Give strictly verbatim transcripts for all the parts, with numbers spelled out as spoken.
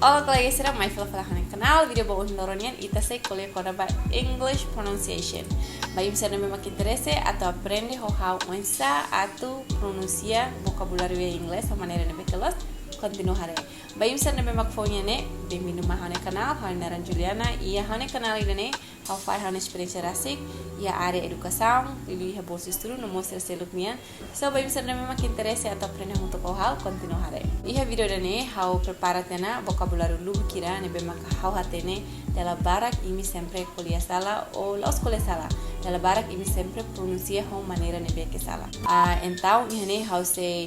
Olá, kolega sira, mai fila fali ha'u-nia kanál. Vídeo ba ohin loron nian, ita sei ko'alia kona-ba English pronunciation. Ba imi sira ne'ebé mak interese atu aprende ho ha'u oinsá atu pronunsia vokabuláriu iha Inglés ho maneira ne'ebé ke loos, kontinua haree. Ba imi sira ne'ebé mak foun iha ne'e, bem-vindo mai ha'u-nia kanál, ha'u-nia naran Juliana, iha ha'u-nia kanál ida-ne'e, ha'u fahe ha'u-nia esperiénsia rasik iha área edukasaun, liuliu iha bolsa estudu no mós sira seluk nian. So, ba imi sira ne'ebé mak interese atu aprende hamutuk ho ha'u, kontinua haree. Iha vídeo ida-ne'e, ha'u prepara tiha ona vokabuláriu lubuk hira ne'ebé mak ha'u hatene dala barak imi sempre ko'alia sala, ou la'ós ko'alia sala, dala barak imi sempre pronunsia ho maneira ne'ebé ke sala. Ah, entaun, iha ne'e ha'u sei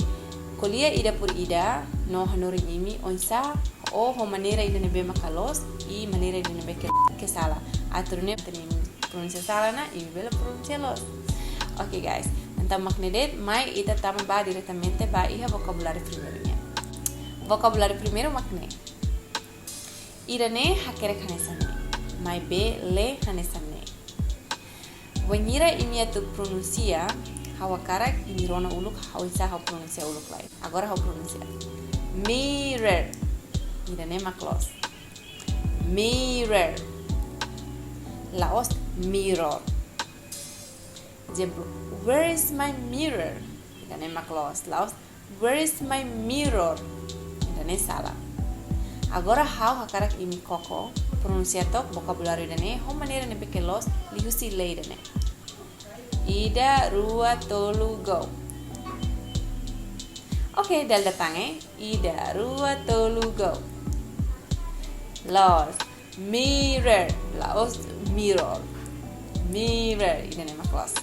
ko'alia ida por ida, no hanorin imi oinsá, ou ho maneira ida ne'ebé maka loos, i maneira ida ne'ebé ke, ke sala. Atu nune'e hatene imi pronunsia sala ona, imi bele pronunsia loos. Oke, guys, entaun mak ne'e de'it, mai ita tama ba diretamente ba iha vokabuláriu primeiru nian. Vokabuláriu primeiru mak ne'e. Ida-ne'e hakerek hanesan ne'e, maibé lee hanesan ne'e. Wainhira imi atu pronunsia, ha'u hakarak imi rona uluk, ha'u oinsá ha'u pronunsia uluk lai. Agora ha'u pronunsia. Mirror. Ida-ne'e mak loos. Mirror. La'ós mirror. Ezemplu, "Where is my mirror?" Ida-ne'e mak loos. La'ós, "Where is my mirror?" Ida-ne'e sala. Agora ha'u hakarak imi koko, pronunsia took vokabuláriu ida-ne'e ho maneira ne'ebé ke loos, liuhusi lee ida-ne'e. Ida, rua, tolu, go. Oke, dala ida tan, eh. Ida, rua, tolu, go. Loos. Mirror, la'ós mirror. Mirror, ida-ne'e mak loos.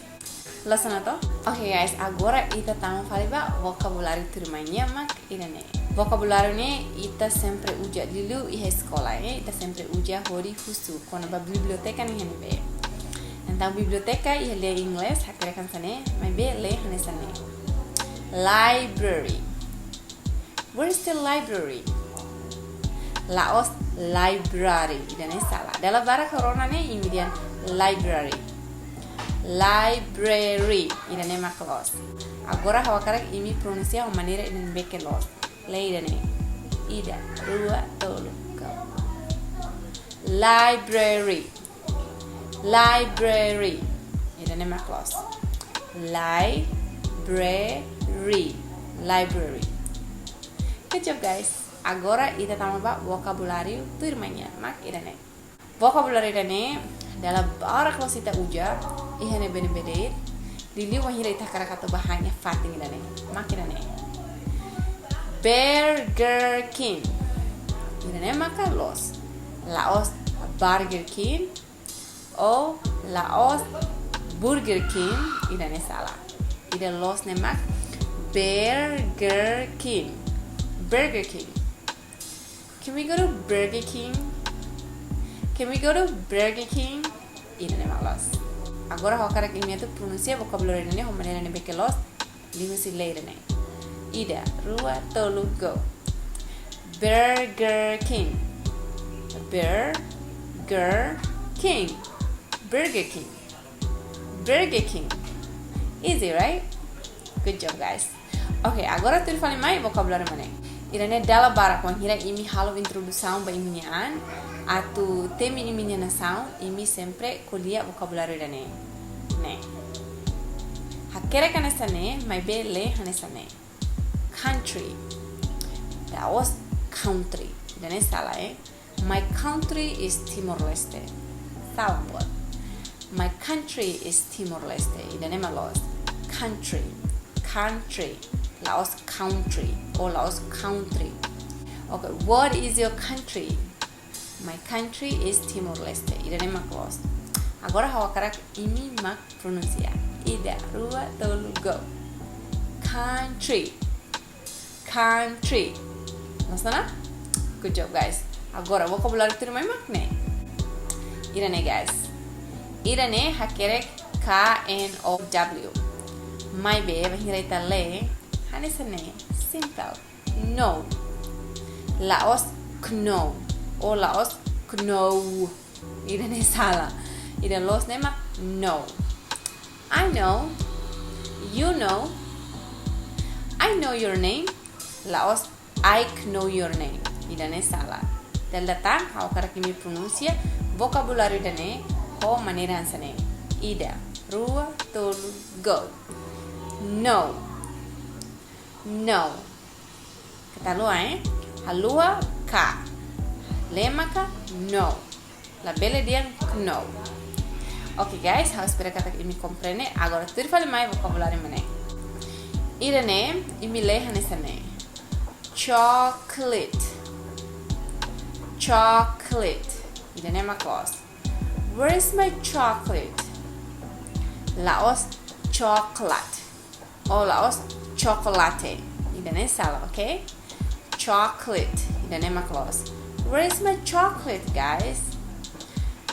Loos ona to? Oke, guys, agora ita tama fali ba vokabuláriu tuirmai nian, mak ida-ne'e. Vokabuláriu ne'e ita sempre uza, liuliu iha eskola, eh, ita sempre uza hodi husu kona-ba biblioteka nian iha ne'ebé. Entaun biblioteka iha lian Inglés hakerek hanesan ne'e, maibé lee hanesan ne'e. Library. Where is the library? La'ós library, ida-ne'e sala. Dala barak ha'u rona ne'e imi dehan library. Library, ida-ne'e mak loos. Agora ha'u hakarak imi pronunsia ho maneira ida ne'ebé ke loos. Lee ida-ne'e. Ida, rua, tolu, go. Library. Library. Ida-ne'e mak loos. Library. Library. Good job, guys. Agora ita tama ba vokabuláriu tuirmai nian, mak ida-ne'e. Vokabuláriu ida-ne'e dala barak loos ita uza iha ne'ebé-ne'ebé de'it, liuliu wainhira ita hakarak atu bá han iha fatin ida-ne'e, mak ida-ne'e. Burger King. Ida-ne'e maka loos. La'ós Burger King, ou la'ós Burger King, ida-ne'e sala. Ida loos ne'e mak Burger King. Burger King. Can we go to Burger King? Can we go to Burger King? Ida-ne'e mak loos. Agora ha'u hakarak imi atu pronunsia vokabuláriu ida-ne'e ho maneira ne'ebé ke loos, liuhusi lee ida-ne'e. Ida, rua, tolu, go. Burger King. Burger King. Burger King. Burger King. Easy, right? Good job, guys. Oke, agora tuir fali mai vokabuláriu mak ne'e. Ida-ne'e dala barak wainhira imi halo introdusaun ba imi-nia an, atu temi imi-nia nasaun, imi sempre ko'alia vokabuláriu ida-ne'e. Ne'e. Hakerek hanesan ne'e, maibé lee hanesan ne'e. Country. La'ós country. Ida-ne'e sala, eh. My country is Timor-Leste. Sala buat. My country is Timor-Leste. Ida-ne'e mak loos. Country. Country. La'ós country. Ou la'ós country. Oke, what is your country? My country is Timor-Leste. Ida-ne'e mak loos. Agora ha'u hakarak imi mak pronunsia. Ida, rua, tolu, go. Country. Country. Loos ona? Good job, guys. Agora vokabuláriu tuirmai mak ne'e. Ida-ne'e, guys. Ida-ne'e hakerek K N O W. Maibé, bainhira ita lee, hanesan ne'e. Simple. Know. La'ós kno. Ou la'ós knou. Ida-ne'e sala. Ida loos ne'e mak know. I know. You know. I know your name. La'ós I know your name. Ida-ne'e sala. Dala ida tan, ha'u hakarak imi pronunsia vokabuláriu ida-ne'e ho maneira hanesan ne'e. Ida, rua, tolu, go. No. No. Keta haluha, eh? Haluha ka. Lee maka no. Labele dehan no. Oke, guys, ha'u espera katak imi komprende. Agora, tuir fali mai vokabuláriu mak ne'e. Ida-ne'e, imi lee hanesan ne'e. Chocolate. Chocolate. Ida-ne'e mak loos. Where is my chocolate? La'ós chocolate. Ou la'ós chocolate. Ida-ne'e sala, oke? Chocolate. Ida-ne'e mak loos. Where is my chocolate, guys?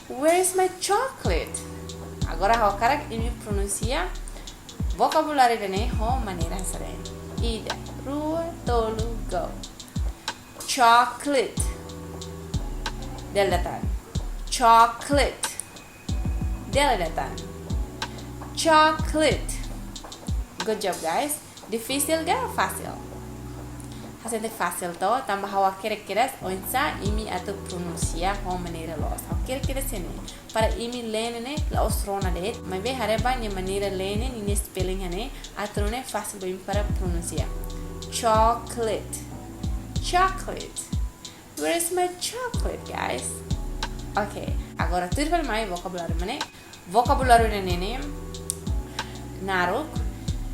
Where is my chocolate? Agora ha'u hakarak imi pronunsia vokabuláriu ida-ne'e ho maneira hanesan ne'e. Ida, rua, tolu, go. Chocolate. Dala ida tan. Chocolate. Dala ida tan. Chocolate. Good job, guys. Difisil ka fasil? Ha'u sente fasil to, tanba ha'u hakerek kedas oinsá imi atu pronunsia ho maneira loos. Ha'u hakerek kedas hanesan ne'e. Para imi lee ne'e la'ós rona de'it, maibé haree ba nia maneira lee ne'e, nia spelling hanesan ne'e, atu nune'e fasil ba imi para pronunsia. Chocolate. Chocolate. Where is my chocolate, guys? Oke, agora tuir fali mai vokabuláriu mak ne'e. Vokabuláriu ida-ne'e ne'e naruk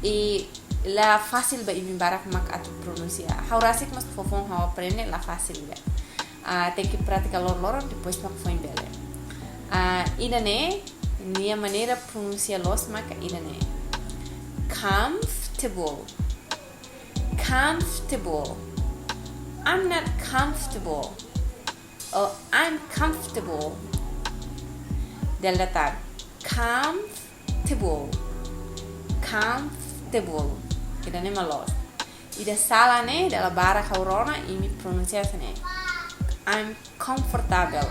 i la fasil ba imi barak mak atu pronunsia. Ha'u rasik mós foufoun ha'u aprende la fasil ba. Ah, tenke pratika loroloron, depois mak foin bele. Ah, ida-ne'e, nia maneira pronunsia loos maka ida-ne'e. Comfortable. Comfortable. I'm not comfortable. Oh, I'm comfortable. Dala ida tan. Comfortable. Comfortable. Ida-ne'e mak loos. Ida sala ne'e, dala barak ha'u rona, imi pronunsia hanesan ne'e. I'm comfortable.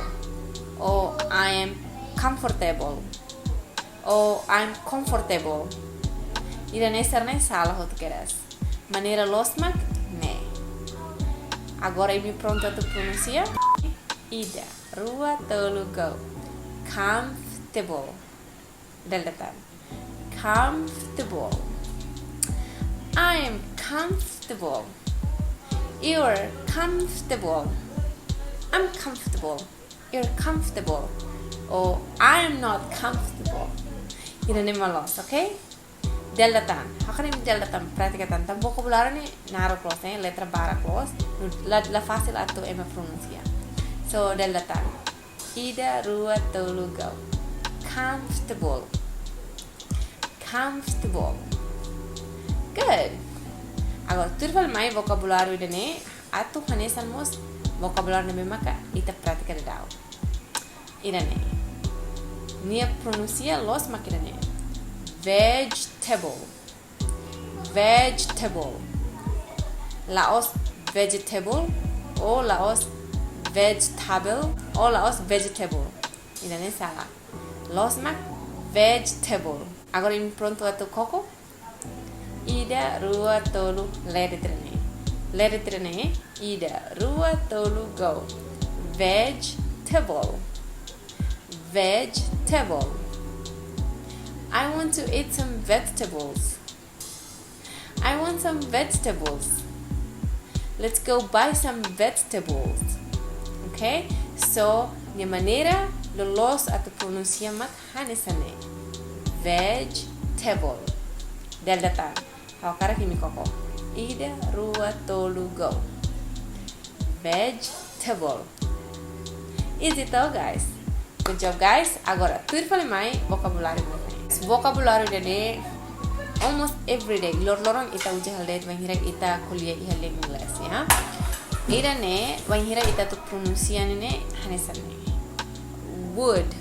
Ou I am comfortable. Ou I'm comfortable. Ida-ne'e sira-ne'e sala hotu kedas. Maneira loos mak ne'e. Agora imi prontu atu pronunsia? Ida, rua, tolu, go. Comfortable. Dala ida tan. Comfortable. I am comfortable. You're comfortable. I'm comfortable. You're comfortable. Ou I am not comfortable. Ida-ne'e mak loos, oke? Dala ida tan. Ha'u hakarak imi dala ida tan pratika tan. Tanba vokabuláriu ne'e naruk loos, eh, letra barak loos. La, la fasil atu ema pronunsia. So, dala ida tan. Ida, rua, tolu, go. Comfortable. Comfortable. Good. Agora, tuir fali mai vokabuláriu ida-ne'e, atu hanesan mós vokabuláriu ne'ebé maka ita pratika daudaun. Ida-ne'e. Nia pronunsia loos mak ida-ne'e. Vegetable. Vegetable. La'ós vegetable, ou la'ós vegetable, ou la'ós vegetable. Ida-ne'e sala. Loos mak vegetable. Agora imi prontu atu koko? Ida, rua, tolu, lee de'it ida-ne'e. Lee de'it ida-ne'e. Ida, rua, tolu, go. Vegetable. Vegetable. I want to eat some vegetables. I want some vegetables. Let's go buy some vegetables. Okay? So, nia maneira loloos atu pronunsia mak hanesan ne'e. Vegetable. Dala ida tan. Ha'u hakarak imi koko. Ida, rua, tolu, go. Vegetable. Easy to, guys. Good job, guys. Agora, tuir fali mai vokabuláriu ida-ne'e. Vokabuláriu ida-ne'e almost every day. Loroloron ita uza hela de'it wainhira ita ko'alia iha lian inglés, ya. Ida-ne'e, wainhira ita atu pronunsia ne'e, hanesan ne'e. Would.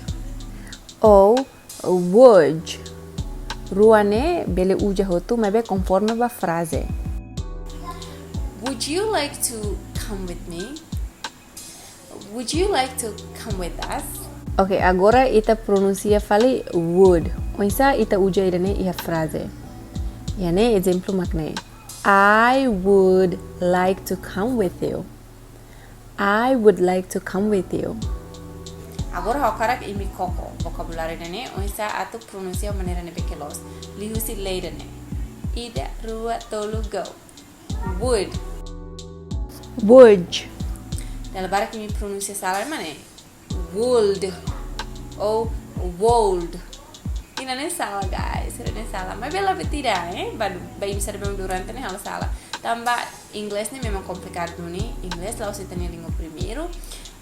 Ou would. Rua ne'e bele uza hotu, maibé konforme ba fraze. Would you like to come with me? Would you like to come with us? Oke, agora ita pronunsia fali would. Oinsá ita uza ida-ne'e iha fraze? Iha ne'e ezemplu mak ne'e. I would like to come with you. I would like to come with you. Agora ha'u hakarak imi koko vokabuláriu ida-ne'e, oinsá atu pronunsia maneira ne'ebé ke loos. Liuhusi lei ida-ne'e. Ida, rua, tolu, go. Would. Would. Dala barak imi pronunsia sala, mana? Would. Ou would. Ida-ne'e sala, guys. Ida-ne'e sala. Maibé la buat ida, eh? Ba, ba imi sira memang durante ne'e halo sala. Tanba inglés ne'e memang komplikadu duni. Inglés la'ós ita-nia língua primeiru.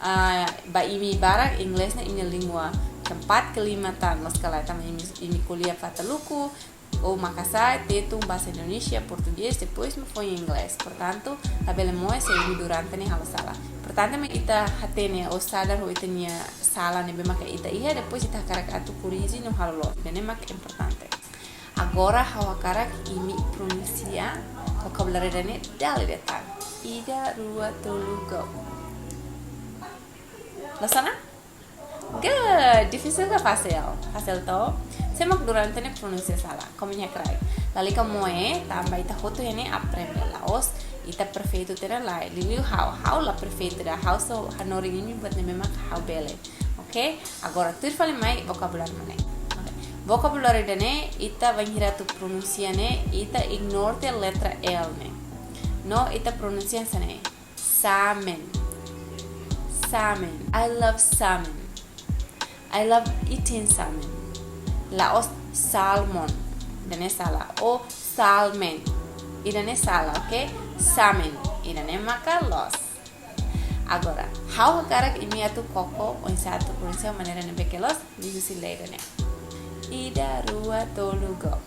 Ah, ba imi barak, inglés ne'e imi-nia língua keempat, kelima tan, loos ka lae, tanba imi, imi ko'alia Fataluku, ou Makasae, Tetun, bahasa Indonesia, portugés, depois mak foin inglés. Portantu, labele moe se imi durante ne'e halo sala. Importante mak ita hatene ou sadar ho ita-nia sala ne'ebé maka ita iha, depois ita hakarak atu korrije no halo loos. Ida-ne'e mak importante. Agora ha'u hakarak imi pronunsia vokabuláriu ida-ne'e dala ida tan. Ida, rua, tolu, go. Loos ona? Good! Difisil ka fasil? Fasil to? Sé mak durante ne'e pronunsia sala? Komen iha kraik. Lalika moe, tanba ita hotu iha ne'e aprende, la'ós ita perfeitu tiha ona lae. Liuliu ha'u, ha'u la perfeitu ida, ha'u só hanorin imi buat ne'ebé mak ha'u bele. Oke? Agora, tuir fali mai vokabuláriu mak ne'e. Oke. Vokabuláriu ida-ne'e, ita bainhira atu pronunsia ne'e, ita ignore tiha letra L ne'e. No ita pronunsia hanesan ne'e. Salmon. Salmon. I love salmon. I love eating salmon. La'ós salmon. Ida-ne'e sala. Ou salmon. Ida-ne'e sala, oke? Salmon. Ida-ne'e maka loos. Agora, ha'u hakarak imi atu koko, oinsá atu pronunsia maneira ne'ebé ke loos, liuhusi lei ida-ne'e. Ida, rua, tolu, go.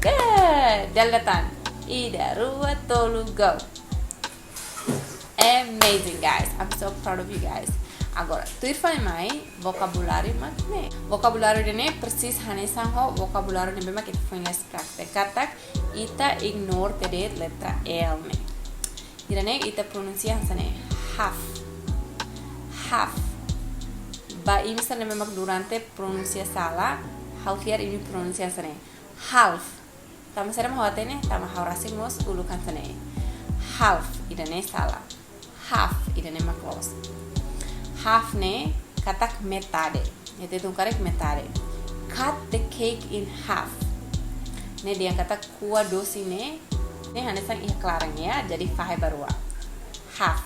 Good! Dala ida tan. Ida, rua, tolu, go. Amazing, guys. I'm so proud of you guys. Agora, tuir fali mai, vokabuláriu mak ne'e. Vokabuláriu ida-ne'e, persis hanesan ho vokabuláriu ne'ebé mak ita foin les praktek. Katak, ita ignore tiha de'it letra L ne'e. Ida-ne'e ita pronunsia hanesan ne'e. Half. Half. Ba imi sira ne'ebé mak durante pronunsia sala, ha'u fiar imi pronunsia hanesan ne'e. Half. Tanba saida mak ha'u hatene, tanba ha'u rasik mós uluk hanesan ne'e. Half, ida-ne'e sala. Half, ida-ne'e mak loos. Half ne'e katak metade. Ita tun karik metade. Cut the cake in half. Ne'e dehan katak ko'a dosi ne'e, ne'e hanesan iha klaran ya, jadi fahe ba rua. Half.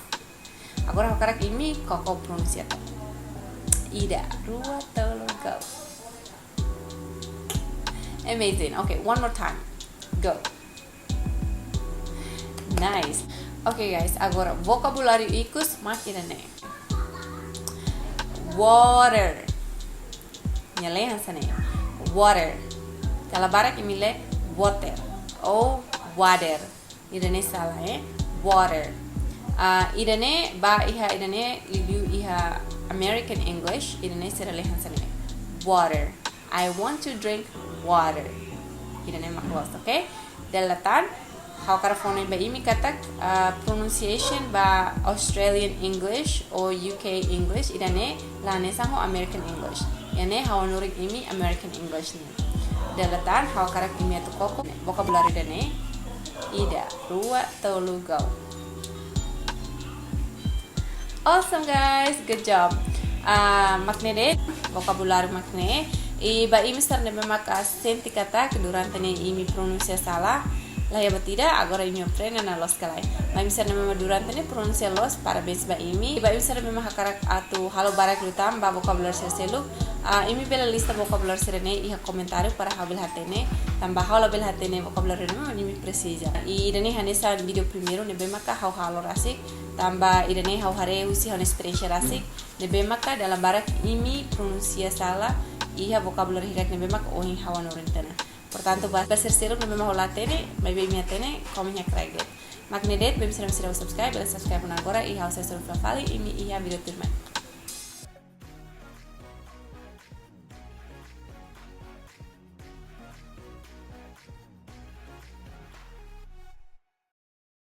Agora ha'u hakarak imi koko pronunsia to'ok. Ida, rua, tolu, go. Amazing. Okay, one more time. Go. Nice. Okay, guys, agora vokabuláriu ikus mak ida-ne'e. Water. Nia lee hanesan ne'e. Water. Dala barak imi lee water ou water. Ida-ne'e sala, eh? Water. Ah, ida-ne'e ba iha ida-ne'e liuliu iha American English, ida-ne'e sira lee hanesan ne'e. Water. I want to drink water. Ida-ne'e mak loos, okay? Dala ida tan, ha'u hakarak fó-hanoin ba imi katak, ah, pronunciation ba Australian English ou U K English, ida-ne'e la hanesan ho American English. Ida-ne'e ha'u hanorin imi American English nian. Dala ida tan, ha'u hakarak imi atu koko vokabuláriu ida-ne'e. Ida, rua, tolu, go. Awesome, guys, good job. Ah, mak ne'e de'it, vokabuláriu mak ne'e. I ba imi sira ne'ebé maka sente katak durante ne'e imi pronunsia sala, la iha buat ida, agora imi aprende ona, loos ka lae. Ba imi sira ne'ebé maka durante ne'e pronunsia loos, parabéns ba imi. Ba imi sira ne'ebé maka hakarak atu halo barak liután ba vokabuláriu sira seluk, ah, imi bele lista vokabuláriu sira-ne'e iha komentáriu para ha'u bele hatene, tanba ha'u labele hatene vokabuláriu ne'ebé imi presiza. I ida-ne'e hanesan vídeo primeiru ne'ebé maka ha'u halo rasik, tanba ida-ne'e ha'u haree husi ha'u-nia esperiénsia rasik, ne'ebé maka dala barak imi pronunsia sala iha vokabuláriu hirak ne'ebé maka ohin ha'u hanorin tiha ona. Portantu, ba, ba sira seluk ne'ebé maka la hatene, maibé imi hatene, komen iha kraik de'it. Mak ne'e de'it, ba imi sira ne'ebé seidauk subscribe, bele subscribe ona agora, i ha'u sei hasoru fila fali imi iha vídeo tuirmai.